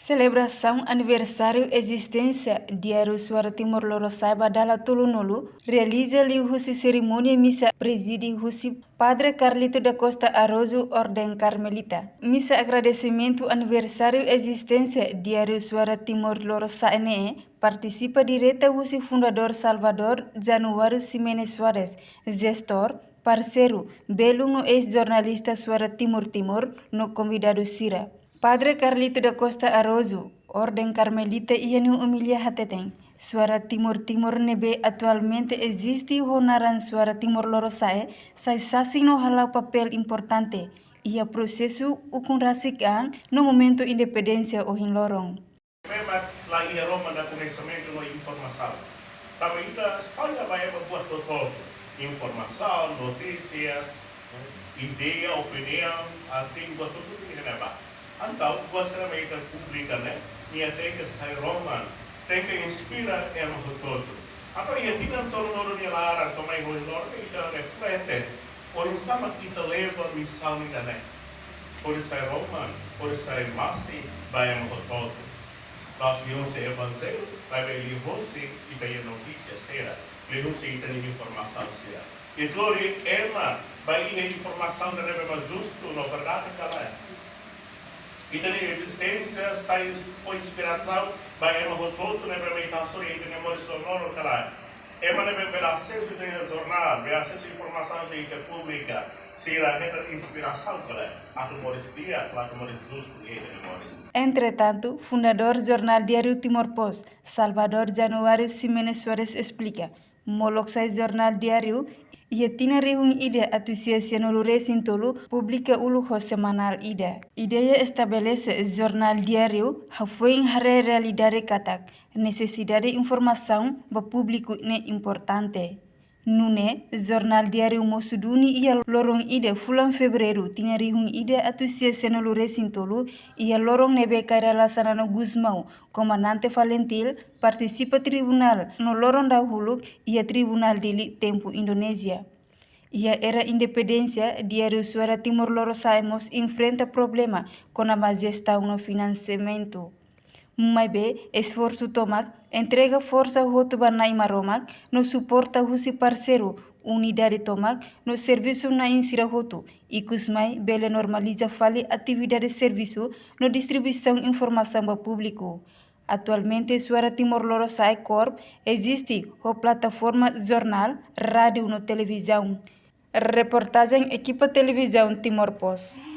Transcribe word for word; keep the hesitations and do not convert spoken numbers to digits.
Selebrasaun aniversáriu ezisténsia Diáriu Suara Timor Lorosa'e ba dala tolunulu realiza liuhusi serimónia misa prezide husi Padre Carlito da Costa Araújo, Orden Carmelita. Misa agradesimentu aniversáriu ezisténsia Diáriu Suara Timor Lorosa'e ne'e partisipa direta husi fundadór Salvador Januário Ximenes Soares, jestór, parseiru, belun no eis-jornalista Suara Timor Timor, no konvidadu sira. Padre Carlito da Costa Araújo, Orden Carmelita, iha nia omilia hateten, Suara Timor Timor ne'ebé atualmente eziste ho naran Suara Timor Lorosa'e, sai sasin no hala'o papél importante iha prosesu ukun rasik an no momentu independénsia ohin loron. Memang la iha roman da koñesimentu no informasaun. Tanba ita espalla ba ema buat hotu-hotu. Informasaun, notísias, ideia, opiniaun, artigu, buat hotu-hotu iha ne'ebá. Entaun, buat sira ne'ebé ita publika ne'e, nia tenke sai roman, tenke inspira ema hotu-hotu. Entaun, iha tinan tolunulu nia laran, to'o mai ohin loron, ita reflete. Oinsá mak ita leva misaun ida-ne'e. Hodi sai roman, hodi sai masi ba ema hotu-hotu. La'ós liuhusi evanjellu, maibé liuhusi ita-nia notísia sira, liuhusi ita-nia informasaun sira. Inklude ema ba iha informasaun ida ne'ebé mak justu no verdade ka lae. Ita-nia ezisténsia sai, fó inspirasaun ba ema hotu-hotu ne'ebé mak ita hasoru iha ita-nia moris loroloron ka lae. Ema ne'ebé bele asesu ita-nia jornál, bele asesu informasaun sira ita publika, sira hetan inspirasaun ka lae, atu moris di'ak, atu moris justu iha ita-nia moris. Entretantu, fundadór jornál Diáriu Timor Post, Salvador Januário Ximenes Soares esplika, molok sai jornál diáriu, iha tinan rihun ida atus sia sianulu resin tolu publika uluk ho semanál ida. Ideia estabelese jornál diáriu hafoin haree realidade katak nesesidade informasaun ba públiku ne'e importante. Nune'e, jornál diáriu mosu duni iha loron ida fulan Fevereiru tinan rihun ida atus sia sianulu resin tolu, iha loron ne'ebé Kay Rala Xanana Gusmão, Komandante Falintil, partisipa tribunál no loron dahuluk iha Tribunál Dili tempu Indonézia. Iha era independénsia, Diáriu Suara Timor Lorosa'e mós enfrenta problema kona-ba jestaun no finansiamentu. Maibé, esforsu tomak, entrega forsa hotu ba Na'i Maromak, no suporta husi parseiru, unidade tomak, no servisu-na'in sira hotu, ikus mai bele normaliza fali atividade servisu no distribuisaun informasaun ba públiku. Atualmente, Suara Timor Lorosa'e Corp eziste ho plataforma jornál, rádiu no televizaun. Reportajen ekipa televizaun Timor Post.